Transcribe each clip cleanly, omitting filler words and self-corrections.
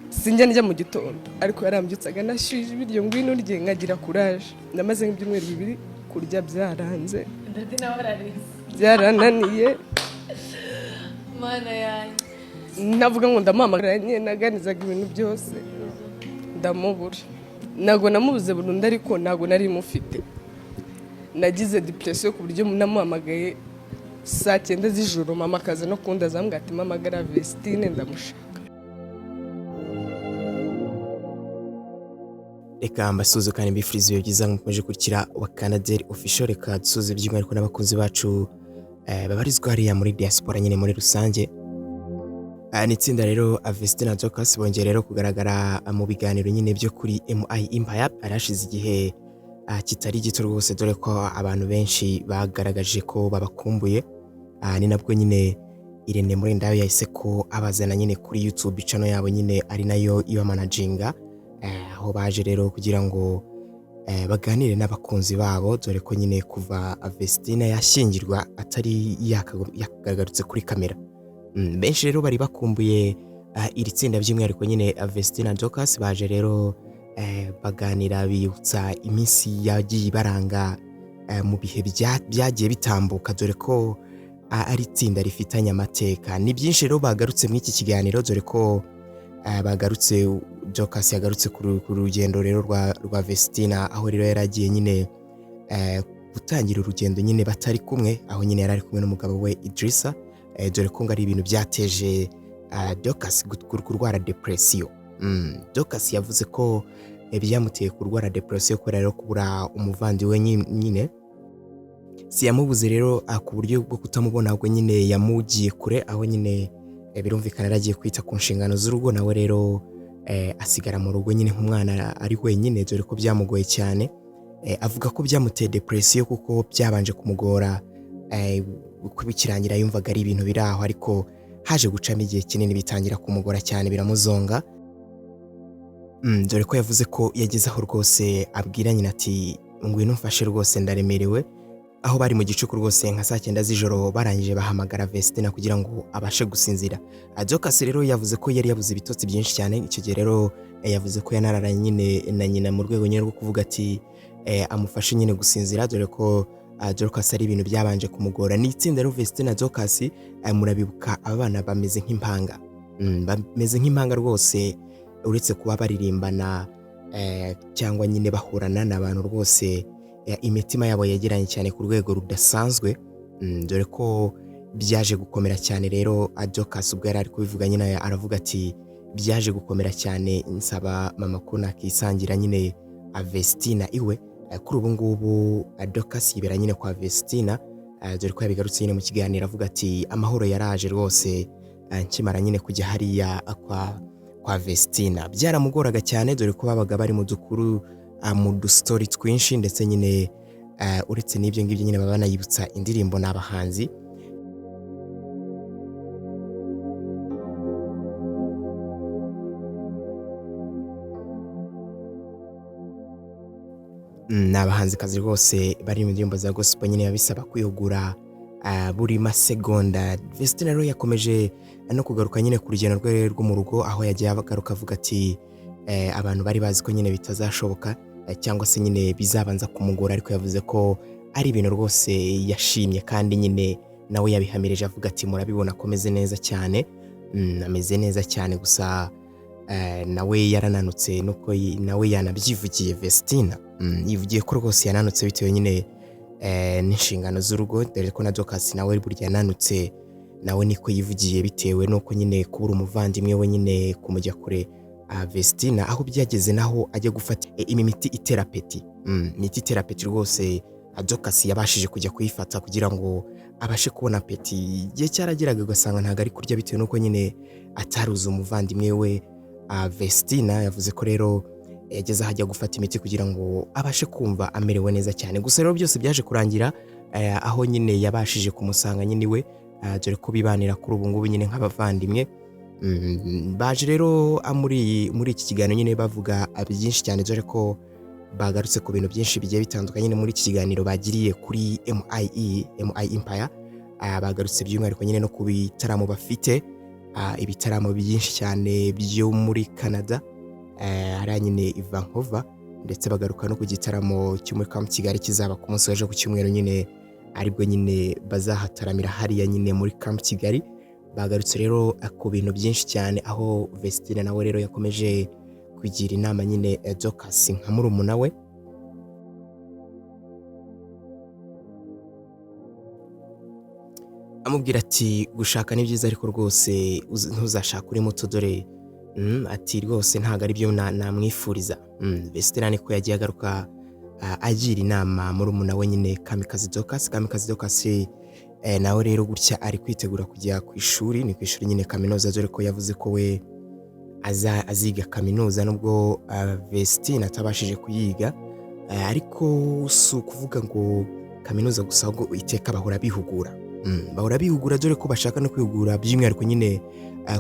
Sinjya njya mu gitondo, ariko yarambyutsaga nashyushye ibiryo, ngwino urye, nkagira courage. Namaze nk'ibyumweru 2 kurya byaranze. Daddy nawe ararize. Byarananiye. Mana yanjye! Navuga ngo ndamuhamagara nyine, naganizaga ibintu byose, ndamubura. Ntabwo namubuze burundu, ariko ntabwo nari mufite. Nagize depression ku buryo namuhamagaye saa 9 z'ijoro, mama akaza no kundaza, ambwira ati: "Mpamagara Vestine, ndamushaka." Reka mbasuhuze kandi mbifurize ibihe byiza mukomeje gukurikira wa Canadel Official. Reka dusuhuze by'umwihariko n'abakunzi bacu babarizwa hariya muri diaspora nyine muri rusange. Ni itsinda rero Vestine na Dorcas bongeye rero kugaragara mu biganiro nyine byo kuri MI Empire. Hari hashize igihe kitari gito rwose, dore ko abantu benshi bagaragaje ko babakumbuye. Ni nabwo nyine Irene Murindayo yahise ko abazana nyine kuri YouTube channel yabo nyine, ari nayo ibamanaginga, aho baje rero kugira ngo baganire n'abakunzi babo, dore ko nyine kuva Vestine yashyingirwa atari yakagarutse kuri kamera. Benshi rero bari bakumbuye iri tsinda, by'umwihariko nyine Vestine na Dorcas. Baje rero baganira, bibutsa iminsi yagiye ibaranga mu bihe byagiye bitambuka, dore ko ari itsinda rifitanye amateka. Ni byinshi rero bagarutse muri iki kiganiro, dore ko bagarutse, Dorcas yagarutse ku rugendo rero rwa Vestina, aho rero yari agiye nyine gutangira urugendo nyine batari kumwe, aho nyine yari ari kumwe n'umugabo we Idrissa, dore ko ngo ari ibintu byateje Dorcas kurwara depression. Dorcas yavuze ko byamuteye kurwara depression kubera rero kubura umuvandimwe nyine. Si yamubuze rero ku buryo bwo kutamubona, ahubwo nyine yamugiye kure, aho nyine birumvikana yari agiye kwita ku nshingano z'urugo, nawe rero asigara mu rugo nyine nk'umwana ari wenyine, dore ko byamugoye cyane. Avuga ko byamuteye depression kuko byabanje kumugora, uko bikirangira yumvaga ari ibintu biri aho, ariko haje gucamo igihe kinini bitangira kumugora cyane, biramuzonga. Dore ko yavuze ko yageze aho rwose abwira nyina ati: "Ngwino umfashe rwose, ndaremerewe." Aho bari mu gicuku rwose nka saa 9 z'ijoro, barangije bahamagara Vestina kugira ngo abashe gusinzira. Dorcas rero yavuze ko yari yabuze ibitotsi byinshi cyane icyo gihe. Rero yavuze ko yanararanye nyine na nyina mu rwego nyine rwo kuvuga ati amufashe nyine gusinzira, dore ko Dorcas ari ibintu byabanje kumugora. Ni itsinda rero Vestina na Dorcas, murabibuka aba bana bameze nk'impanga. Bameze nk'impanga rwose, uretse kuba baririmbana cyangwa nyine bahurana n'abantu rwose, imitima yabo yegeranye cyane ku rwego rudasanzwe. Dore ko byaje gukomera cyane rero. Dorcas ubwo yari ari kubivuga nyine aravuga ati: "Byaje gukomera cyane, nsaba mama ko nakisangira nyine Vestina iwe." Kuri ubu ngubu Dorcas yibera nyine kwa Vestina, dore ko yabigarutse nyine mu kiganiro avuga ati: "Amahoro yaraje rwose nkimara nyine kujya hariya kwa Vestina." Byaramugoraga cyane, dore ko babaga bari mu dukuru, mu dustory twinshi, ndetse nyine uretse n'ibyo ngibyo nyine baba banayibutsa indirimbo, ni abahanzi. Ni abahanzikazi rwose bari mu ndirimbo za gospel, nyine biba bisaba kwihugura buri masegonda. Vestina rero yakomeje no kugaruka nyine ku rugendo rwe rwo mu rugo, aho yagiye agaruka avuga ati abantu bari bazi ko nyine bitazashoboka, cyangwa se nyine bizabanza kumugora, ariko yavuze ko ari ibintu rwose yashimye, kandi nyine nawe yabihamirije avuga ati: "Murabibona ko ameze neza cyane." Ameze neza cyane gusa nawe yarananutse, nuko nawe yanabyivugiye. Vestina yivugiye ko rwose yananutse bitewe nyine n'inshingano z'urugo, dore ko na Dorcas nawe burya yananutse, nawe niko yivugiye, bitewe n'uko nyine kubura umuvandimwe we nyine kumujya kure. Vestina aho byageze naho ajya gufata imiti itera appétit. Imiti itera appétit rwose Dorcas yabashije kujya kuyifata kugira ngo abashe kubona appétit. Igihe cyarageraga ugasanga ntabwo ari kurya bitewe n'uko nyine ataruzi umuvandimwe we. Vestina yavuze ko rero yageze aho ajya gufata imiti kugira ngo abashe kumva amerewe neza cyane. Gusa rero byose byaje kurangira aho nyine yabashije kumusanga nyine iwe, dore ko bibanira kuri ubu ngubu nyine nk'abavandimwe. Baje rero muri iki kiganiro nyine bavuga byinshi cyane, dore ko bagarutse ku bintu byinshi bigiye bitandukanye nyine muri iki kiganiro bagiriye kuri MIE, MI Empire. Bagarutse by'umwihariko nyine no ku bitaramo bafite. ibitaramo byinshi cyane byo muri Canada, hariya nyine i Vancouver, ndetse bagaruka no ku gitaramo cyo muri Camp Kigali kizaba ku munsi w'ejo ku cyumweru nyine, aribwo nyine bazahataramira hariya nyine muri Camp Kigali. Bagarutse rero ku bintu byinshi cyane, aho Vestine nawe rero yakomeje kugira inama nyine Dorcas nka murumuna we, amubwira ati gushaka ni byiza ariko rwose ntuzashake uri muto, dore ati rwose ntabwo ari byo namwifuriza. Vestine niko yagiye agaruka agira inama murumuna we nyine Kamikazi Dorcas. Kamikazi Dorcas nawe rero gutya ari kwitegura kujya ku ishuri, ni ku ishuri nyine kaminuza, dore ko yavuze ko we aziga kaminuza nubwo Vestine atabashije kuyiga, ariko si ukuvuga ngo kaminuza gusa, ahubwo iteka bahora bihugura. Bahora bihugura dore ko bashaka no kwihugura by'umwihariko nyine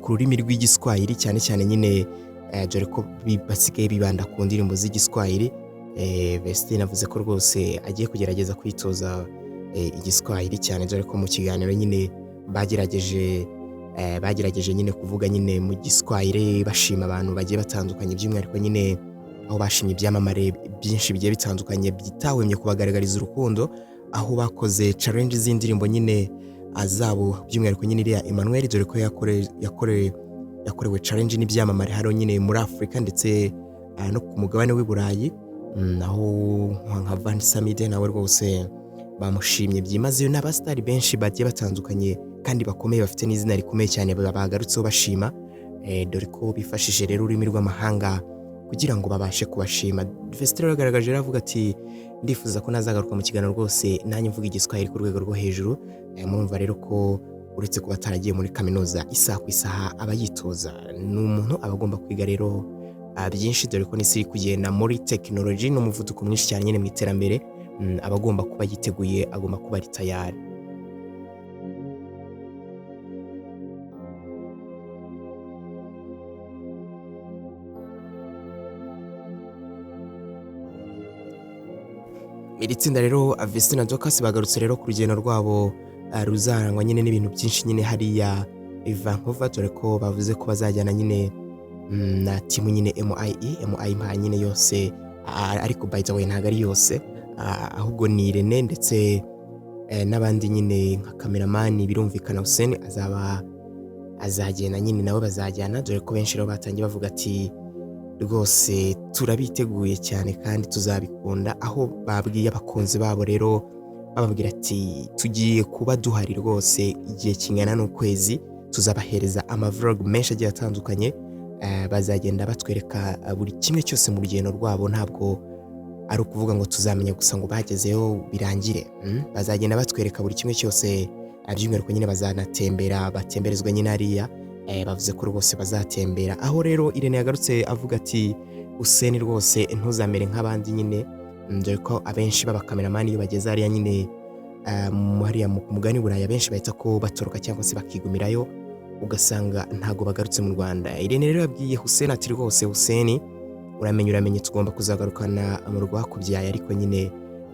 ku rurimi rw'igiswahili cyane cyane nyine, dore ko basigaye bibanda ku ndirimbo z'igiswahili. Vestine avuze ko rwose agiye kugerageza kwitoza igiswahili cyane, dore ko mu kiganiro nyine bagerageje nyine kuvuga nyine mu giswahili bashima abantu bagiye batandukanye, by'umwihariko nyine aho bashimye ibyamamare byinshi bigiye bitandukanye byitahwemye kubagaragariza urukundo, aho bakoze challenge z'indirimbo nyine zabo, by'umwihariko nyine iriya Emmanuel, dore ko yakorewe challenge n'ibyamamare hano nyine muri Afurika ndetse no ku mugabane w'i Burayi, aho nka Van Samide nawe rwose bamushimye byimazeyo, n'abasitari benshi bagiye batandukanye kandi bakomeye bafite n'izina rikomeye cyane bagarutseho bashima, dore ko bifashishije rero ururimi rw'amahanga kugira ngo babashe kubashima. Vestine rero yagaragaje rero avuga ati ndifuza ko nazagaruka mu kiganiro rwose nanjye mvuga igiswahili ku rwego rwo hejuru. Murumva rero ko uretse kuba ataragiye muri kaminuza, isaha ku isaha aba yitoza, ni umuntu aba agomba kwiga rero byinshi, dore ko n'isi iri kugenda muri tekinoloji n'umuvuduko mwinshi cyane nyine mu iterambere, aba agomba kuba yiteguye, agomba kuba ari tayari. Iri tsinda rero Vestine na Dorcas bagarutse rero ku rugendo rwabo ruzarangwa nyine n'ibintu byinshi nyine hariya i Vancouver, dore ko bavuze ko bazajyana nyine na timu nyine MIE, MI mpa nyine yose, ariko by the way ntabwo ari yose, ahubwo ni Irene ndetse n'abandi nyine nka kameramani, birumvikana Hussein azaba azagenda nyine nabo bazajyana, dore ko benshi rero batangiye bavuga ati rwose turabiteguye cyane kandi tuzabikunda, aho babwiye abakunzi babo rero bababwira ati tugiye kuba duhari rwose igihe kingana n'ukwezi, tuzabahereza amavlog menshi agiye atandukanye, bazagenda batwereka buri kimwe cyose mu rugendo rwabo, ntabwo ari ukuvuga ngo tuzamenya gusa ngo bagezeyo birangire, bazagenda batwereka buri kimwe cyose, by'umwihariko nyine bazanatembera, batemberezwa nyine hariya, bavuze ko rwose bazatembera. Aho rero Irene yagarutse avuga ati Hussein rwose ntuzamere nk'abandi nyine, dore ko abenshi b'abakameramani iyo bageze hariya nyine hariya mu mugani Burayi abenshi bahita ko batoroka cyangwa se bakigumirayo, ugasanga ntago bagarutse mu Rwanda. Irene rero yabwiye Hussein ati rwose Hussein uramenye tugomba kuzagarukana mu rwakubyaye, ariko nyine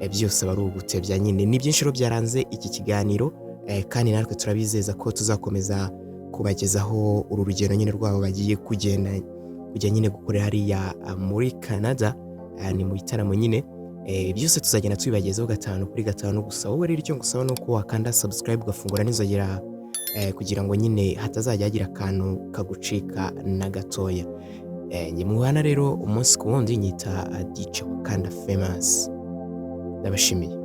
byose aba ari ugutebya nyine. Ni byinshi rero byaranze iki kiganiro, kandi natwe turabizeza ko tuzakomeza kubagezaho uru rugendo nyine rwabo bagiye kugenda kujya nyine gukorera hariya muri Canada, ni mu bitaramo nyine, byose tuzagenda tubibagezaho 5 kuri 5. Gusa wowe rero icyo ngusaba ni uko wakanda subscribe ugafungura n'inzogera, kugira ngo nyine hatazajya hagira akantu kagucika na gatoya. Njye mubana rero umunsi ku wundi nyita DJ Wakanda Famous, ndabashimiye.